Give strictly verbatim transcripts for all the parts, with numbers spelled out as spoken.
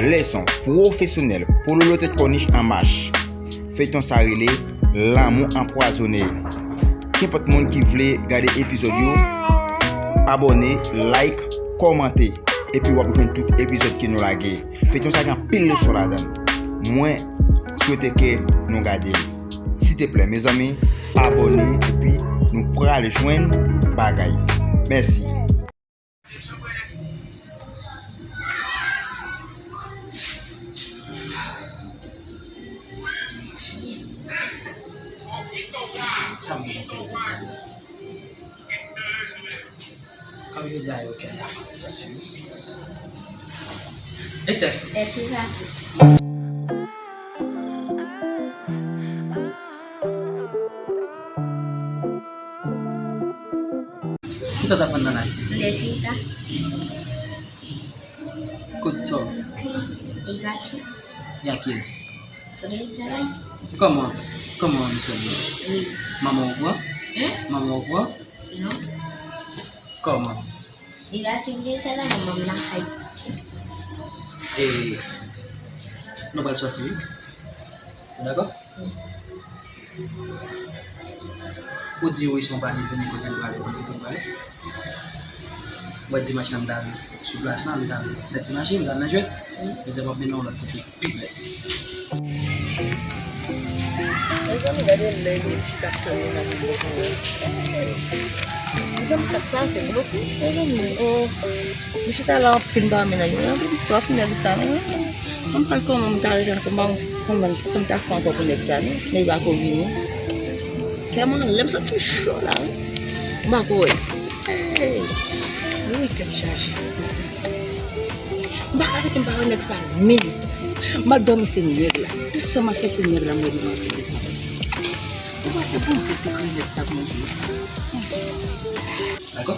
Leson pwofesyonèl, Pololo Tèt Kònich an mach. Feyton sa rele Lanmou Anpwazonnen. Kenpòt moun ki vle gade epizòd yo, abòne, like, kòmante, epi w ap jwenn tout epizòd ke nou lage. Feyton sa gen anpil leson ladan l. Mwen swete ke nou gade l. Silteplè, mezanmi, abòne, epi nou pral jwenn bagay. Mèsi. Sa m gen pou fè jodi a? Kòm jodi a yo kè ta fè ti sòti wi. Esther. Etika. Kisa w t ap fann nan la, Esther? Desita. Kot sa? Li pati. E a kiyès? Kote l travay? Kòman? Kòman li sòt la? Wi. Manman w pran? Hmm? Manman w pran? Non. Kòman? Li pati vle sèlman manman m lakay. E nou pral sòti wi. Ou dakò? Wi. Ou di wi, si w pa defini kote m prale, ou konn kote m prale. Mwen dimanch la m t al sou plas la, m t al fè ti mache, m t al nan jwèt. Jodi a m ap mennen w lòt kote pi bèl. Mezanmi, gade lè yo chita ap tann nou nan vin bò kò a. Mezanmi, sa k pase, blokis, mezanmi, oh. M chita la anpil, m pa menaj mwen, anpil swaf nèg sa, non. Mwen pa konn kòman m ta rete, mwen pa konn kòman, kisa m ta fè ankò pou nèg sa, non. Nèg pa ko vini. Kè m anlè, m santi m cho la, wi. M pa ko wè. Hey! Wi, tèt chaje. M pa ka rete, m pa wè nèg sa menm. M ap dòmi, se nèg la. Tout sa m ap fè, se nèg la m wè devan se de sa. Ou panse Bondye te kreye nèg sa pou mwen jwe sa? Dakò?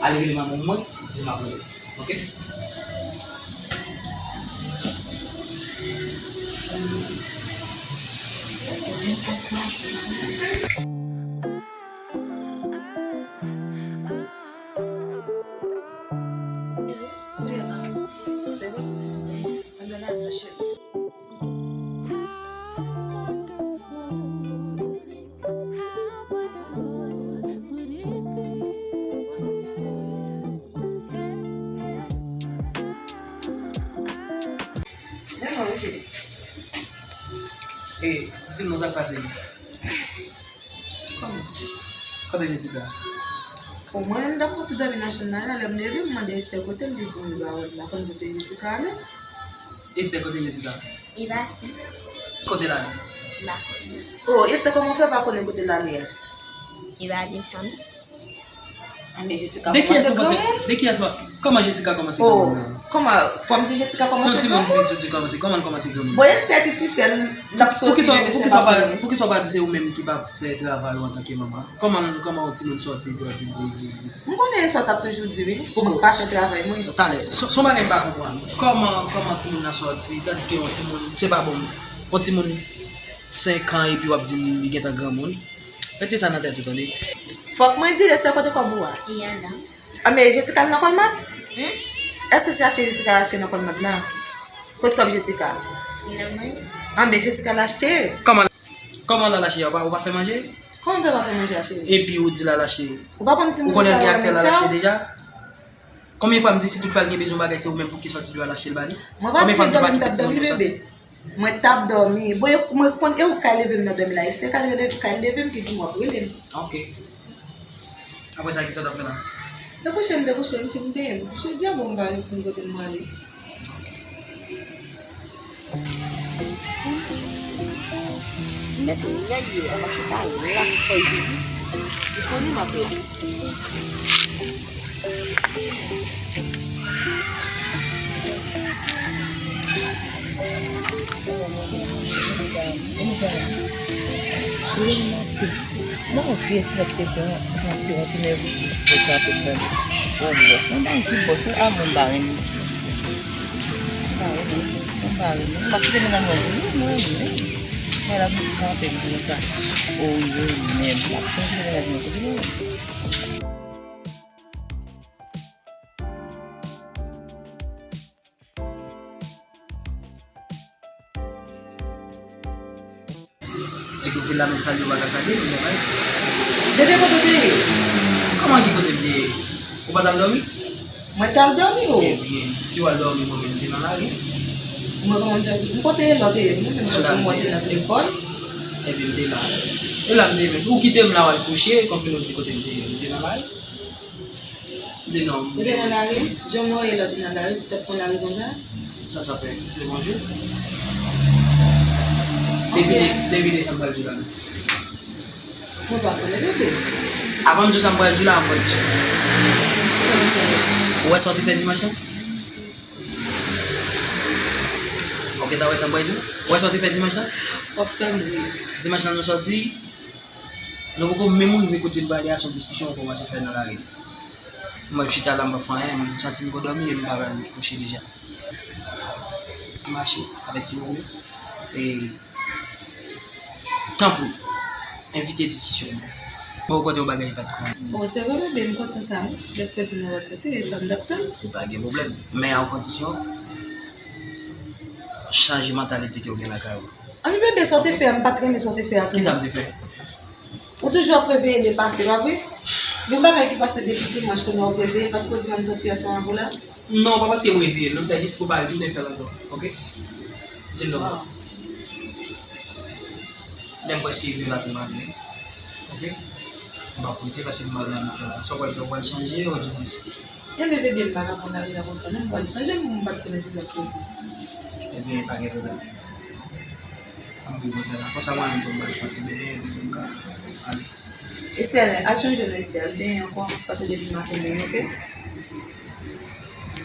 Ale rele manman mwen, di m ap rele. Oke? Men mwen, wi, Filipe. E, di m non, sa k pase? Kòman? Kote Jessica? Bon, mwen menm, m t ap fouti dòmi nan chanm nan, lè m leve, m mande Esther kote l, li di m li pa wè l, m pa konn kote Jessica ale. Esther, kote Jessica? Li pati. Kote l ale? M pa konnen. Oh, Esther, kòman w fè pa konnen kote l ale a? Li pa di m sa menm. Ah, men Jessica kòmanse granmoun. De kiyès ou panse? De kiyès ou? Kòman Jessica kòmanse granmoun menm? Oh, kòman? Fò m di Jessica kòmanse granmoun? Non, di moun, di, di kòmanse. Kòman l kòmanse granmoun? Bon, Esther ki ti sè l, l ap sòti, poukisa w pa, poukisa w pa di se ou menm ki pa fè travay ou antanke manman? Kòman, kòman yon timoun sòti epi w ap di l vini? M konnen sa w t ap toujou di, wi. Mwen pa fè travay mwen. Talè, se, se yon bagay m pa konprann. Kòman, kòman timoun nan sòti, tandiske yon timoun, se pa bon, yon timoun senk an epi w ap di m li gentan granmoun? Mete sa nan tèt ou, tande. Fòk mwen di l, Esther, kote kòb ou a? Li anndan. Anben, Jessica al nan Colmart? Hmm? Èske se achte Jessica achte nan Colmart la? Kot kòb Jessica? Li nan men. Anben, Jessica al achte. Kòman, kòman l al achte a? Ou pa, ou pa fè manje? Kòman w fè pa fè manje a, cheri? Epi ou di l al achte. Ou pa konn timoun sa yo renmen tchaw? Ou konnen gen aksè l al achte deja? Konbyen fwa m di si tout fwa l gen bezwen bagay, se ou menm pou ki sòti dwe al achte l ba li? Mwen pa di se dòmi m t ap dòmi, bebe. Mwen t ap dòmi. Bon, e, mwen konn e ou k ka leve m nan dòmi la. Esther ka leve, ka leve m, ki di m w ap rele m. Ok. Apre sa, kisa w t ap fè la? Dekouche m, dekouche m, fin benyen m. Jodi a, bon, m pa konn kote m prale. M mete nèg yo, m ap chita la, kòy vini. Li konnen m ap la. Nan yon vye ti nèg ki te pran kanpe, yon ti nèg pou kanpe, tande. O bòs, mwen pa yon ti bòs, a mwen pa renmen. Mwen pa renmen, mwen pa renmen. Mwen pa kite mennaj mwen vini, mwen renmen. Mwen la pou kanpe, m di konsa. O wi, mwen renmen. Mwen pa kite mennaj mwen vini. Epi w vin la menm salye w pa ka salye m, mwen menm. Bebe, kote w te ye? Kòman ki kote m te ye? Ou pa t al dòmi? Mwen t al dòmi, o. Ebyen, si w al dòmi, mwen menm m te nan lari. Mwen kòman m te, m panse e la w te ye, mwen menm m panse mwen te nan telefòn. Ebyen, m te la. E la m te ye menm. Ou kite m la w al kouche, konprann ou di kote m te ye. M te nan lari. M di non. Ou te nan lari? Jan mwen ye la, ou te nan lari, ou t ap pran lari konsa? Sa, sa fè de bonjou. Devine, devine sa m pral di w la. Mwen pa konnen, bebe. Avan m di w sa m pral di w la, an kondisyon. Kondisyon. Ou wè sa w te fè dimanch lan? Ok, ta wè sa m pral di w? Ou wè sa w te fè dimanch lan? W ap fè m ri. Dimanch lan nou sòti, nou poko menm rive kote n prale a, se yon diskisyon nou kòmanse fè nan lari. Mwen chita la, m pa fè anyen, m santi m ko dòmi e m pa pral kouche deja. M mache avèk timoun yo. E tanpri, evite diskisyon yo. Mwen rankontre yon bagay ki pa t konn. O, se vre, bebe, m kontan sa, wi. Lespè di nou w ap soti, e sa m t ap tann. E pa gen pwoblèm. Men a yon kondisyon, chanje mantalite ke w gen lakay ou. Anben, bebe, sa w te fè a, m pa t renmen sa w te fè a tou. Kisa m te fè? Ou toujou ap reveye le pase, pa vre? Yon bagay ki pase depi dimanch kounye a w ap reveye paske w di w ann soti ansanm avè w la? Non, pa paske m reveye l, non, se jis pou w pa retounen fè l ankò, ok? Di l non. Lè m prèske rive la tou m ale, ok? M p ap rete paske m pa vle ann fè la. Sa w pral fè, w pral chanje, ou di konsa? Ebyen, bebe, m pa ka pran lari a konsa, non, m pral chanje, m pa t konnen si l ap soti. Ebyen, pa gen pwoblèm. Ann vin mwen fè la. Konsa mwen menm tou m pral fè yon ti benyen epi tou m ka ale. Esther, al chanje non Esther, al benyen ankò, paske depi maten m benyen, ok?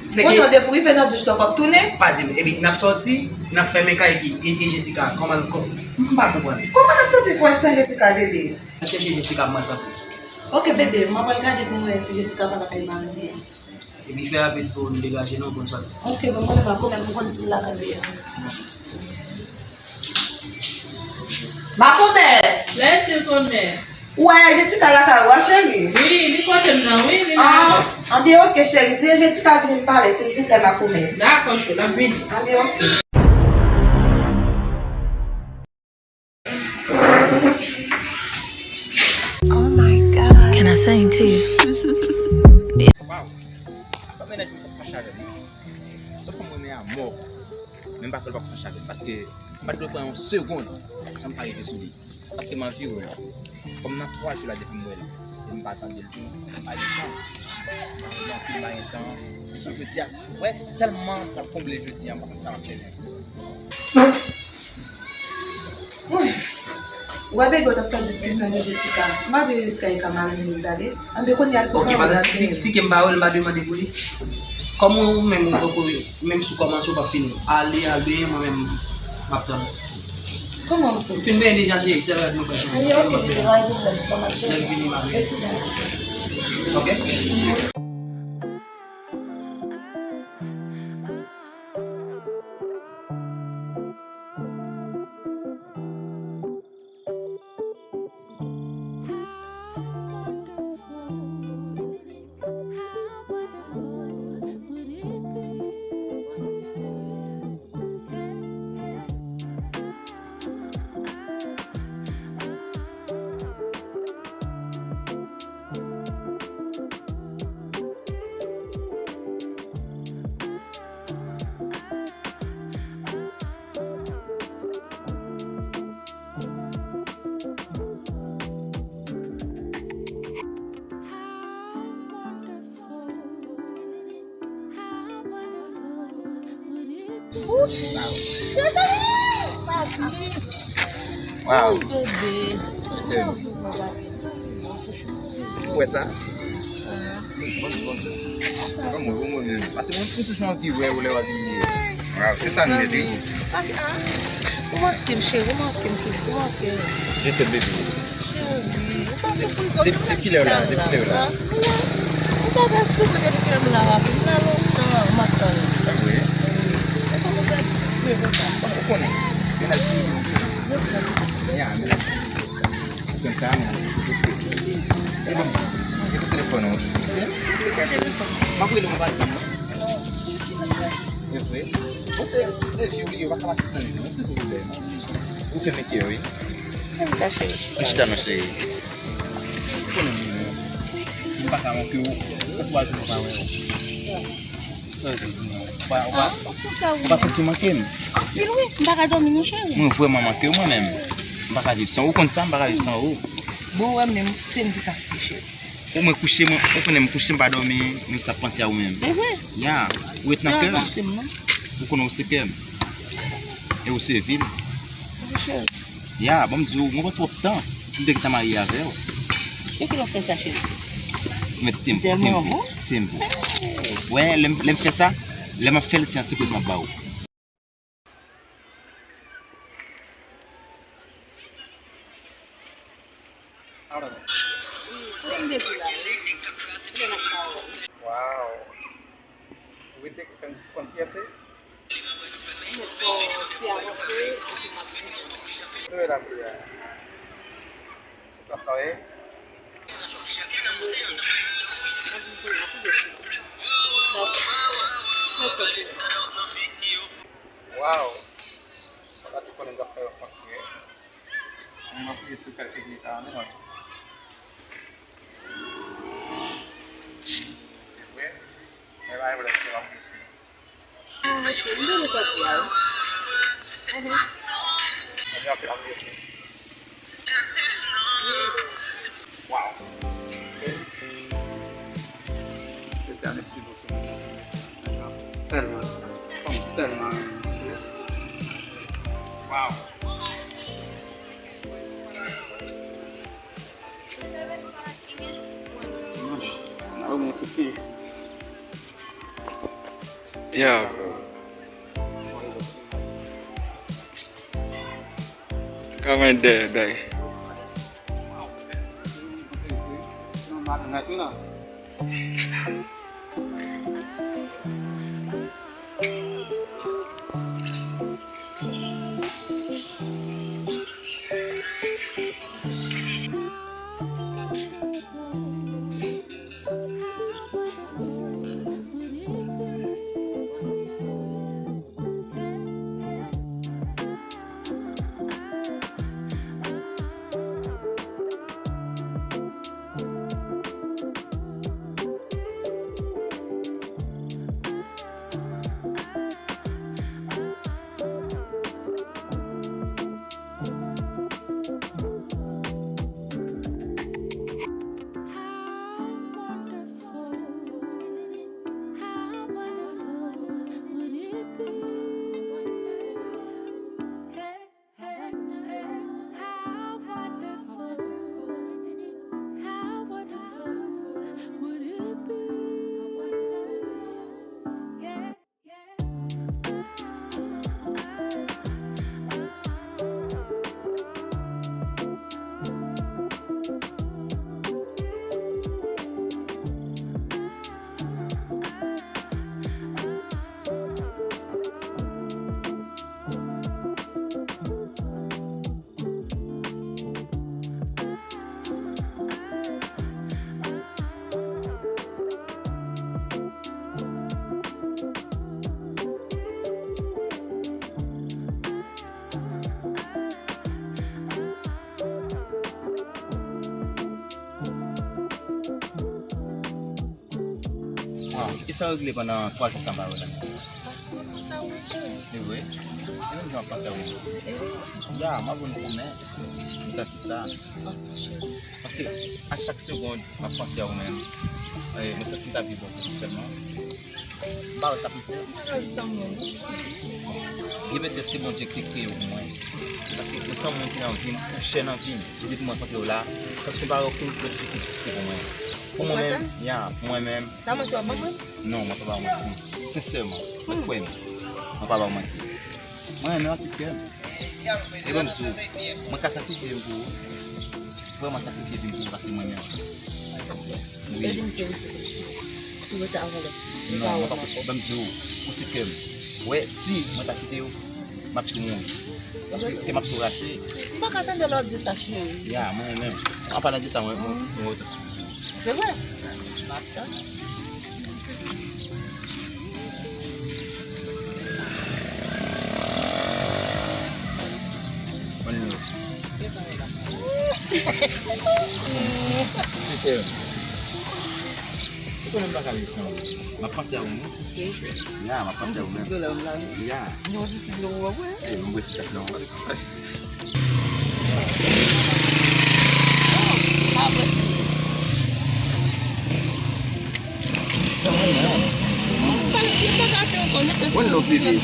Se ke. Kounye a depi w rive nan douch la, w p ap tounen? Pa di m, epi n ap sòti, n ap fèmen kay epi, e, e Jessica, kòman l, kò-, m pa konprann. Kòman n ap sòti pou al chanje Jessica, bebe? Al chèche Jessica, mwen tanpri. Ok, bebe, m ap al gade pou m wè si Jessica pa lakay mari li a. Epi fè rapid pou nou degaje nou pou n sòti. Ok, bon, mwen menm makomè, m konn si l lakay li a. Makomè! Lè ti l konmè. Ou wè Jessica lakay ou a, cheri? Wi, li kote m nan, wi, li la. Ah, anben, ok, cheri. Di Jessica vini m pale, silvouplè, makomè. Dakò, chou, l ap vini. Anben, ok. Oh my God. Can I sing to you? Waw. Sa mennaj mwen t ap fache avè m. Se fanm mwen renmen a mò. Men m pa kwè l p ap fache avè m. Paske m pa t dwe pran yon segonn san m pa rive sou li. Paske m anvi wè l. Kòm nan twa jou la depi m wè l. E m pa tande l tou. M pa gen tan. M anvi m pa gen tan. Jis jodi a. Wè, tèlman m t ap konble jodi a, m pa konn sa m ap fè menm. Woy. Ou wè bebe w t ap fè diskisyon pou Jessica. M pa vle Jessica e ka mari m tande. Anben kounye a l poko. Ok, pa si, si ke m pa wè l, m pa demande pou li. Kòm ou menm ou poko, menm si w kòmanse w p ap fini. Ale, al benyen, mwen menm m ap tann ou. Kòman ou fè? M fin benyen deja cheri, sèl rèv nou fè cheri. Anben, ok, pa gen pwoblèm, kòmanse. Lè m vini m ap benyen. Ok? Waw. Ou wè sa? Bon, bon, bon. Kòman, kòman menm? Paske mwen, mwen toujou anvi wè w lè w abiye. Waw, se sa m ye, wi. Ou manke m, cheri, ou manke m toujou, ou manke m. Je t'aime, baby. Cheri, ou pa soufri twòp. Depi kilè w la? Depi kilè w la? Ou pa ka soufri depi kilè m la, papi. M la lontan, m ap tann ou. Ah, wi? Wi. Ou pa ka soufri konsa. Ou konnen. Mennaj. Ya, mennaj. Ou konn sa, men. E bon, e pou telefòn ou. M ap rele w, m pa di non. E vre? Bon, se, se fi w li ye, ou pa ka mache san li, non, silvouplè. Ou fè meke, wi. Sa, cheri. Mwen chita non, cheri. Ou konnen m renmen w. M pa ka manke w. Fè twa jou m pa wè w. Sa w vle di non. Ou pa, ou pa, ou pa santi w manke m? Anpil wi, m pa ka dòmi non, cheri. Mwen vrèman manke w, mwen menm. M pa ka viv san ou. Ou konn sa, m pa ka viv san ou. Bon, wè, menm se m ki kase, cheri. Ou mwen kouche, mwen, ou konnen m kouche, m pa dòmi, m ap panse a ou menm. Se vre? Ya, ou ret nan kè m. Ou konnen ou se kè m. E ou se vi m. Se vre, cheri. Ya, ban m di w, mwen pran twòp tan. M te gentan marye avè w. E kilè w fè sa, cheri? Mwen te m, te m, te m. Wè, lè m, lè m fè sa, lè m ap fè l, se yon sipriz m ap ba ou. Wow. Ou rete konn, konn kiyès li? Mwen fè yon ti avanse, epi m ap vini. Kote w ye la kounye a? Sou plas la w ye? M ap vin kounye a, tou de suit. Mwen, mwen kontinye. Wow! Sa ta di konnen zafè yo kontinye. Mwen ap vin sou kèk teknik la, men. Se vre? Men pa gen pwoblèm, se pa vre, se. Ah, ok, m te soti a wi. Mhm. Ann ap, ap vini. Wow. Yo di a mèsi bokou. Tèlman, fanm tèlman renmen misye. Wow. Alò, mwen sou ki? Yeah, bro. Kòman de, de? Waw, kisa w regle pandan twa jou sa m pa wè w la? Mwen panse a ou tou. E vre? E menm jan w ap panse a ou menm? E wi. Ya, m ap vin koumen. M santi sa. Oh, cheri. Paske a chak segonn, m ap panse a ou menm. E, mwen santi m ta viv bon pou ou sèlman. M pa wè sa pou m fè. M pa ka viv san ou non, cheri. Gen petèt se Bondye ki te kreye w pou mwen. Paske ou se yon moun ki nan vi m, ou chè nan vi m. E depi m rankontre w la, kòmsi m pa wè okenn lòt fi ki egziste pou mwen. Pou mwen menm, ya, pou mwen menm. Sa manti w ap ban mwen? Non, mwen pa ba w manti. Sensèman, mwen kwè m. Mwen pa ba w manti. Mwen renmen w ak tout kè m. E ban m di w, mwen ka sakrifye vi m pou ou. Vrèman sakrifye vi m pou ou paske mwen renmen w. Wi. E di misye wi sou, sou, sou rete avè lòt fi. Non, mwen pa, ban m di w, ou se kè m. Wè, si mwen ta kite w, m ap tou mouri. Paske kè m ap tou rache. M pa ka tande lè w ap di sa, cheri. Ya, mwen menm. An palan de sa, mwen, mwen, mwen rete sou. Se vre? M ap tann. Ban m nimewo. Peter, ou konnen m pa ka viv san ou. M ap panse a ou, non? Ya, m ap panse a ou menm. Ya. Yon ti dlo ou wè. Eh, mwen bwè ti tèt non. One love, bebe.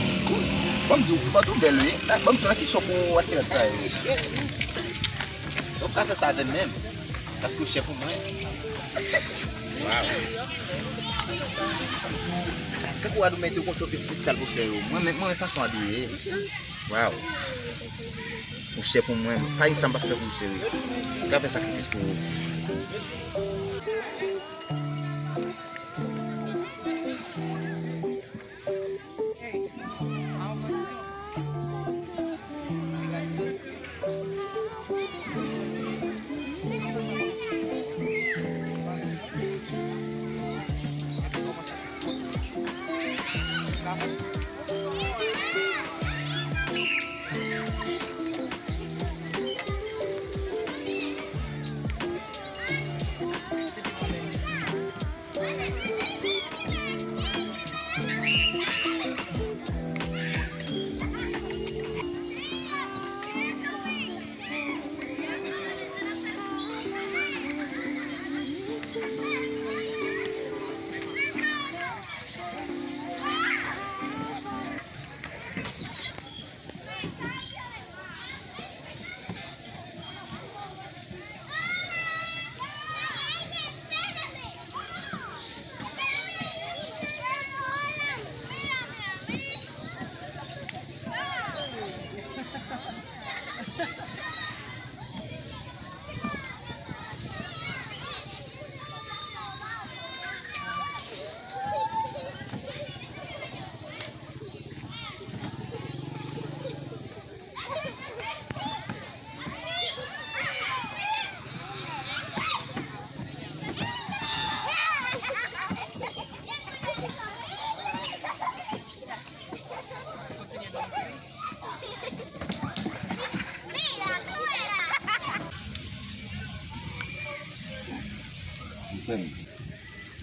Ban m di w, bòt ou bèl, wi. Ban m di w nan ki shop ou achte rad sa yo. Ou ka fè sa avè m menm. Paske ou chè pou mwen. Waw. Tankou rad ou mete yon chofè espesyal pou fè yo. Mwen menm, mwen menm fason abiye. Waw. Ou chè pou mwen. Pa gen sa m pa fè pou ou, cheri. Ou ka fè sakrifis pou ou.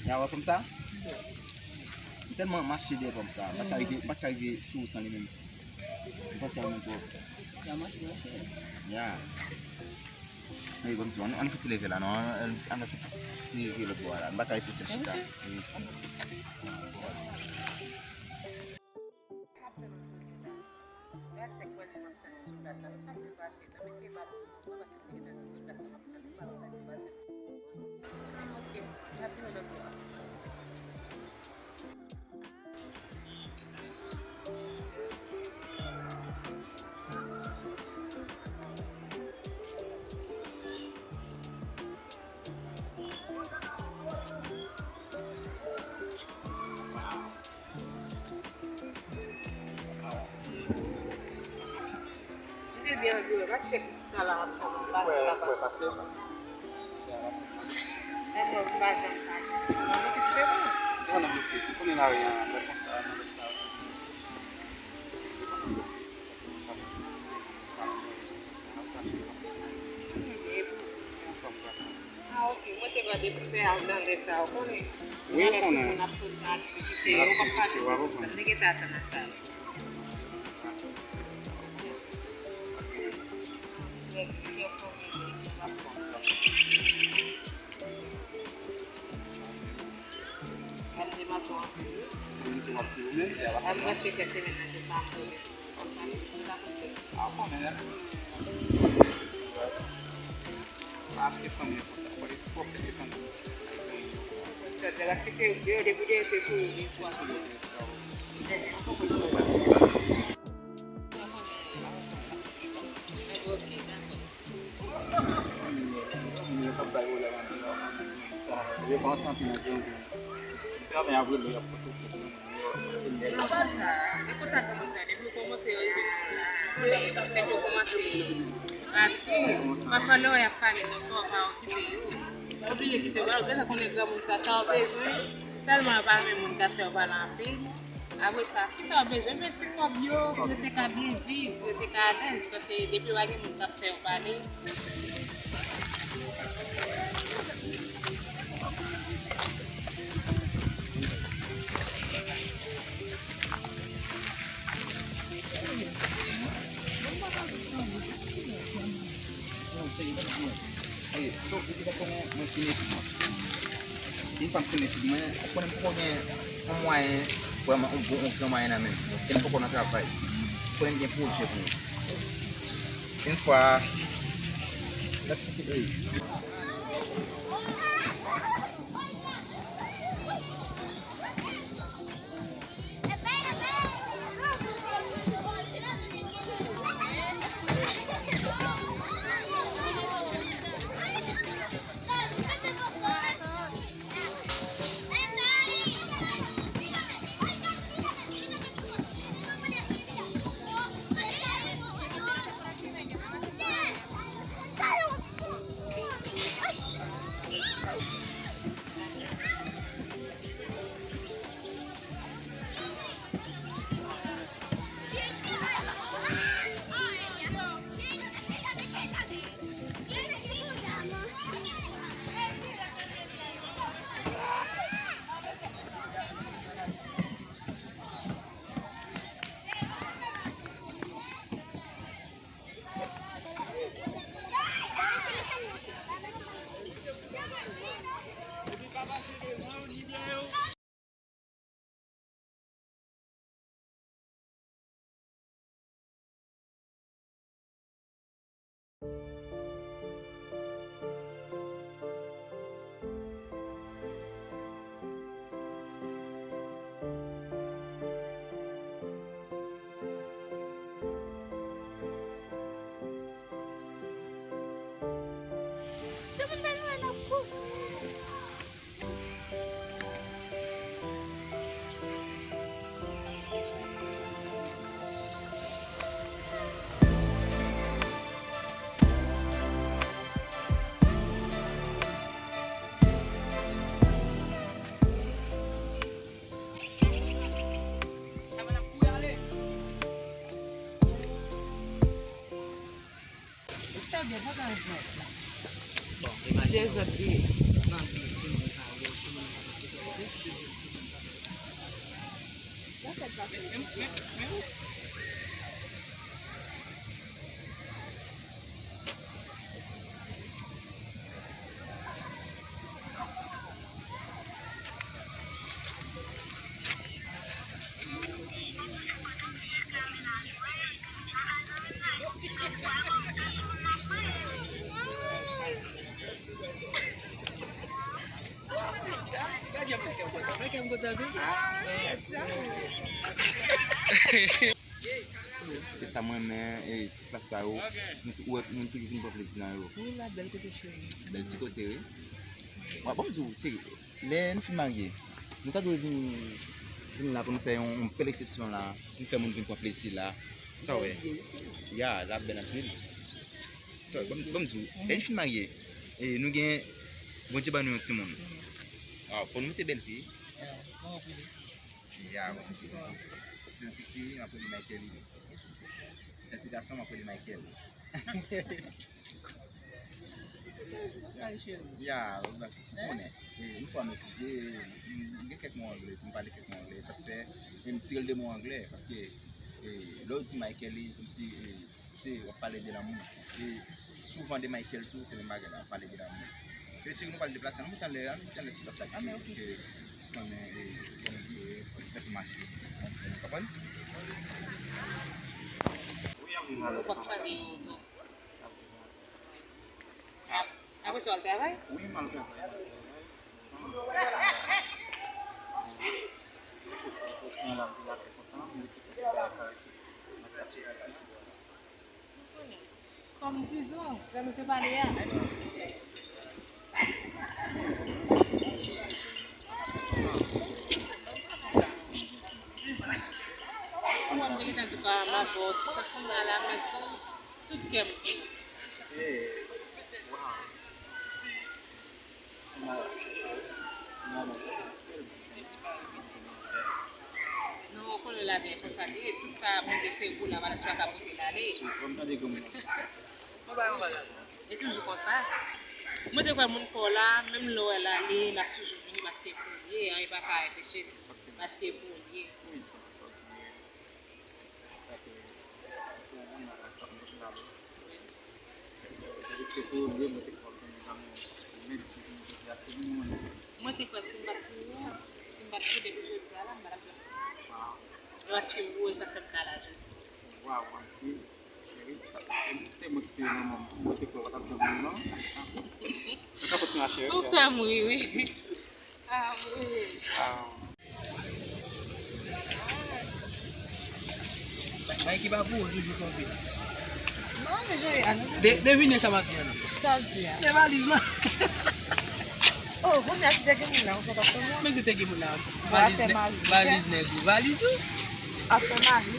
Ya wè kòmsa? M tèlman mache dèyè kòmsa. M pa ka rive, m pa ka rive sou ou san li menm. M panse a ou menm twòp. Ya. Wi, ban m di w, ann, ann fouti leve la, non. Ann, ann fouti, fouti rive lòt bò a la. M pa ka rete sèl chita. Wi. M ap tann ou tou, Lila. Lè sèk mwen di m ap tann sou plas la. Sa k vin pase? Nan mesye pa pou mwen, paske m te gentan di sou plas la, m ap tann li, m pa konn sa k vin pase. Ah, ok. N ap vini lòt bò a. M te byen anvi wè, pa sèk m chita la, m ap tann, m pa kapab. Mwen menm, m pa janm pale. Mwen menm ki se bon. Non, non, mwen se konnen la, wi, an, lè konsa, nan lè sa. Ah, ok. Mwen te gade pou fè al nan lè sa, ou konnen. Wi, ou konnen. Moun ap sot nan aktivite yo, w ap pale. Sa m te gentan atann a sa. Mwen te w ap di ou menm, e a la sèlman. Mwen prèske fè semèn nan, se pa mwen. Kòmsa, mwen ta konte. A, ou konnen, nèt. Pa ap fè fanmi an konsa. Fò, fò fè se fanmi an. Sòt la, paske se yo depi de se sou ou, se sou ou. Sou ou, se sou ou. Mwen konnen. Mwen konnen. Ok, dakò. Yo pa ansanm nan zòn. Yo pa ansanm nan zòn. Yo travay avre yo ap foto. E konsa, e konsa granmoun sa, depi w kòmanse rive nan moun la, konnen tèt yo kòmanse pati, pa pale w y ap pale konsa, w pa okipe yo. Ou bliye kite yo, ou gentan konnen granmoun sa, sa w bezwen, sèlman yo pa renmen moun k ap fè yo pale anpil. Apre sa, kisa w bezwen? Men ti kòb yo, pou yo te ka byen viv, pou yo te ka alèz, paske depi w pa gen moun k ap fè yo pale, Seye, mwen di nou, e, so, ou te konnen mwen fini etid mwen. Yon fwa m fini etid mwen, ou konnen m poko gen yon mwayen, vrèman, yon bon, yon gran mwayen nan men m. Donk, m poko nan travay. Ou konnen m gen pwojè pou mwen. Yon fwa, lè m kite, e, Dezòd li ye. Se sa mwen renmen, e, ti plas sa yo, nou tou-, wè, nou toujou vin pran plezi nan yo. Wi, la bèl kote cheri. Bèl ti kote, wi. Bon, bon, m di w, cheri, lè nou fin marye, nou ta dwe vin, vin la pou nou fè yon, yon bèl resepsyon la, pou nou fè moun vin pran plezi la. Sa w wè? Ya, l ap bèl anpil. Sa w wè, bon, bon, m di w, lè nou fin marye, e, nou gen, Bondye ban nou yon timoun. Waw, fò nou mete bèl fi. Ya, bon, se yon ti fi, m ap rele Michael. Se yon ti gason, m ap rele Michael. Ya, ou konnen. E, yon fwa m etidye, m, m gen kèk mo anglè, m pale kèk mo anglè. Sa k fè, e m tire l de mo anglè, paske, e, lè w di Michael, e kòmsi, e, se, w ap pale de lanmou. E souvan de Michael tou, se menm bagay la, w ap pale de lanmou. E cheri, nou pral deplase, ann monte anlè, ann monte anlè sou plas la, paske, konnen, e, konnen, e, fòk nou mache. Ou konprann? Ou p ap pale yo, non. Ap-, apre sa, w al travay? Wi, m al travay, m al travay. Wi. Mwen kontinye la, m te la fè kontan, mwen te kontan la karese. Mwen kase la di. Kòm dizon, jan nou te pale a. Mwen te gentan di pa m avè w, ti chans konsa la, mwen di w, tout kè m pou ou. Non, ou konnen lavi a konsa li ye, tout sa Bondye se pou la, pa la swa ka pote l ale. Ou konprann? Tande granmoun nan. Mwen ba yon bagay. E toujou konsa. Mwen te kwè moun pa w la, menm lè w wè l ale, l ap toujou vini paske pou l ye, anyen pa ka anpeche l. Paske pou l ye. Wi, sa, sa, sa, sa ke, sa ke moun nan la, sa moun nan ale. Wi. Se, se, se, Se pou yo, mwen te kwè w te nan medisyon pou mwen jodi a, se pou mwen. Mwen te kwè si m pa t pou ou, si m pa t pou depi jodi a la, m pa t ap jwenn ou. Paske m boure, sa k fè m ka la jodi. Waw, mèsi. Cheri, sa, menm si se mwen ki te manman m, mwen te kwè w pa t ap janm ri non. Mwen ka kontinye a cheri. Ou fè m ri, wi. Ah, wi. Ah. Bay ki pa pou ou toujou fè w ri. Non, men cheri, a nou. De-, devine sa m ap di a la. Sa w di a? Se valiz lan. Oh, kounye a si te gen moun la, ou fè pa konnen. Men si te gen moun la. Valiz nèg ou, valiz ou. Afè mari.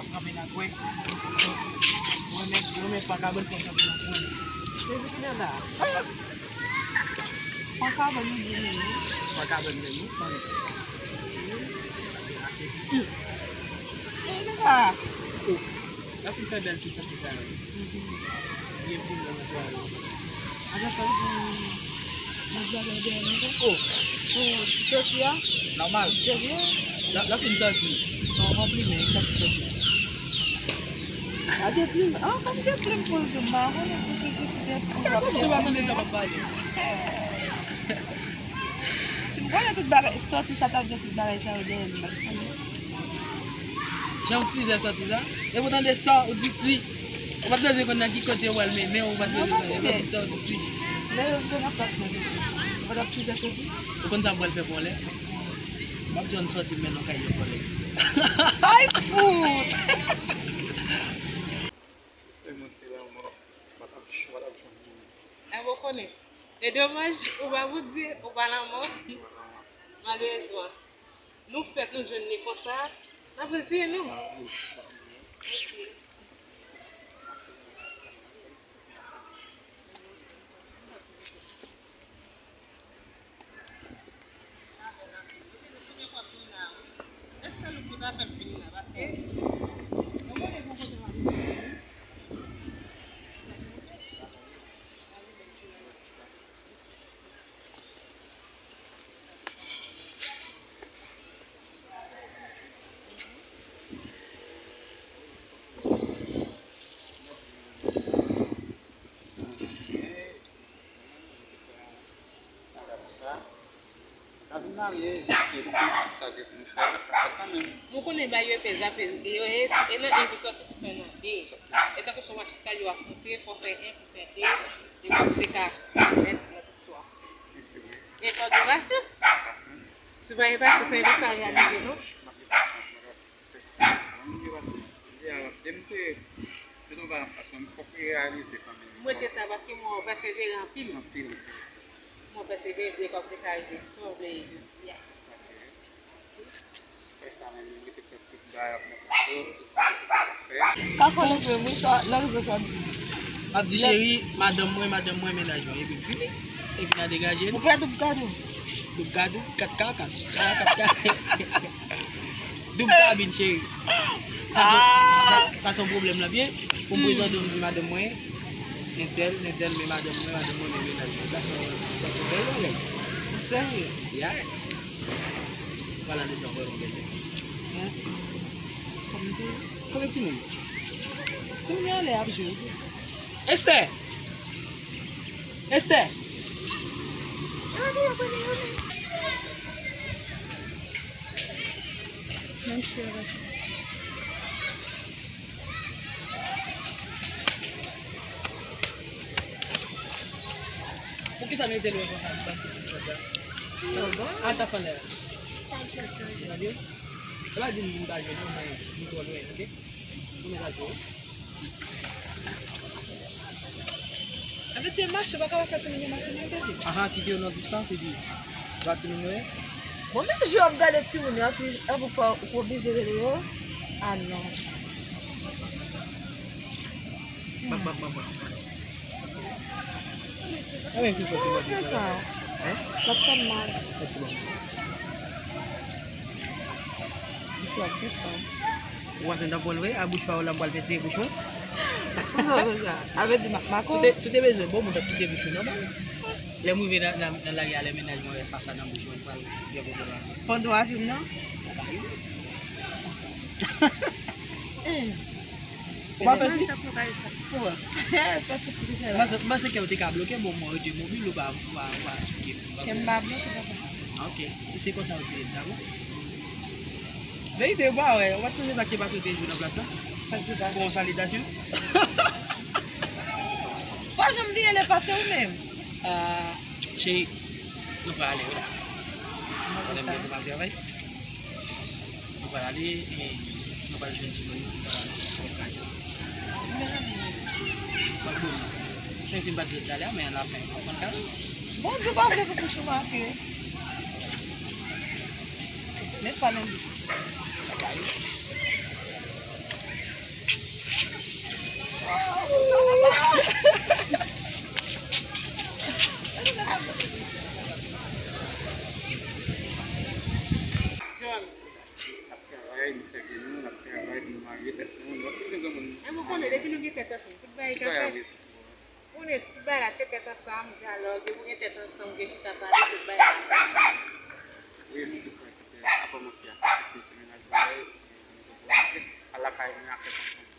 Ap kanpe nan kwen. Mwen menm, mwen menm pa ka ban fò kanpe nan kwen. Epi ki nan la? Pa ka ban nou di nou. Pa ka ban nou di nou. Ase, ase. E la. L ap fin fè bèl ti sòti sa yo. Byen fini nan sware. Ajan sa li gen nan bagay dèyè nou. Oh, oh, ti sòti a? Nòmal. Serye? L ap, l ap fin sòti. San anpli, men sa ti sòti. A gen plim. Ah, kòm gen plim pou l di m, m pa konnen tout se deside pou l ap fè. Kòm si w pa tande sa m ap pale. Si m konnen tout bagay, sòti sa t ap gen tout bagay sa yo dèyè l, m pa t konnen. Jan w tizè sòti sa? Epi w tande sa, ou di ti. Ou pa t bezwen konn nan ki kote w al mennen, ou pa t bezwen konn, epi w di sa, ou di ti. Lè yo vin nan plas mwen, ou pa t ap tizè sòti? Ou konn sa m pral fè pou w lè? M ap di w ann sòti, m mennen w kay yon kòlèg. Ay, fout! Se mwen ki te la, mwen. Mwen t ap, mwen t ap jwenn li. Enben w konnen. E domaj, ou pa Bondye, ou pa lanmò. Malerezman, nou fèt, nou jwenn li konsa, n ap reziye nou. Ok. Nou konnen bagay yo epè, zape, yo e, e nan en pou sòti pou fè nan de. E tankou se yon machis kay yo ap monte, fò fè en pou fè de, e w ap te ka mèt nan tout sa w ap fè. E fò gen pasyans. Si w pa gen pasyans, anyen p ap ka reyalize non. Mwen te sa paske mwen pèsevere anpil. Anpil. Mwen pèsevere, dwe kòm te ka rive sa w vle ye jodi a. Fè sa menm, mwen te fè tout bagay ap nan konso, tout sa ki te ka fè. Kako leve wi, sa, lè rive sa w di. M ap di cheri, madanm mwen, madanm mwen, mennaj mwen, epi m fini. Epi n a degaje nou. Ou fè doub gadou? Doub gadou, kat ka, kat ka, kat ka. Doub kabin, cheri. Sa se, sa, sa se yon pwoblèm lan byen. Pou m prezante w, m di madanm mwen, entèl, entèl, men madanm mwen, madanm mwen, men mennaj mwen. Sa se, sa se yon bèl bagay. Ou serye? Ya. Pale de sa, vrèman bèl. Mèsi. Kòm te. Kote timoun? Timoun yo anlè ap jwe. Esther! Esther! Menm si yo rete. Poukisa nou rete lwen konsa, nou pran tout distans sa? Al tap anlè a. Gade. E pa di m vin pa jwenn ou, men nou twò lwen, oke? Nou mèt al pou ou. Anfen, se mache, ou pa kapab fè timoun yo mache menm kote. Aha, kite yo nan distans epi ba timoun yo. Bon, menm jan w ap gade timoun yo, anpi, anpi fò ou oblije rele yo. Ah non. Bak, bak, bak, bak. Anben, ti poti mwen sa. Hein? L ap fè m mal. Ti poti mwen. Bouch la ap fè. Ou wè se nan pwèl vre, a bouch pa w la m pral penti bouch mwen. Konsa, konsa. A vle di ma-, mako? Si w te, si w te bezwen bon, mwen t ap kite bouch ou nòmal. Lè m rive nan, nan, nan lari a, lè mennaj mwen wè fasa nan bouch mwen, m pral gen pwoblèm avè w. Pandan w ap fè m nan? Sa ka rive. Ou pa fè si? Ou pa? Pèsonn ki te fè la. Mwen se, mwen se kè ou te ka bloke m, mwen rete mobil, ou pa, ou pa, ou pa souke m. Kè m pa bloke, papa. Ah, ok. Si se konsa ou te ye, dakò? Verite, ou pa wè. Ou pa t sonje sa k te pase ou te jwe nan plas la? Sa k te pase? Pou yon salitasyon? Pa janm bliye lè pase ou menm. Ah, cheri, nou prale wi la. Mwen se sa. Konnen m gen pou m al travay. Nou pral ale, e nou pral jwenn timoun yo, e, nan kay la. Mezanmi. Wè, bon, menm si m pa t vle talè a, men alafen, w ap konn kay la. Bondye pa vle pou kouch ou make. Met pa nan bouch ou. Kay. Jan w ap di. N ap travay, nou fè grenn nou, n ap travay pou nou marye tèt nou, nou p ap bezwen granmoun. E mwen konnen, depi nou gen tèt ansanm, tout bagay ka fèt. Ou konnen, tout bagay la, se tèt ansanm, dyalòg, depi w gen tèt ansanm, w gen chita pale, tout bagay ka fèt. Wi, nou tout pral se tèt, apa manti a, se te se mennaj bagay, se te mennaj bagay, al lakay mwen a fèt ansanm.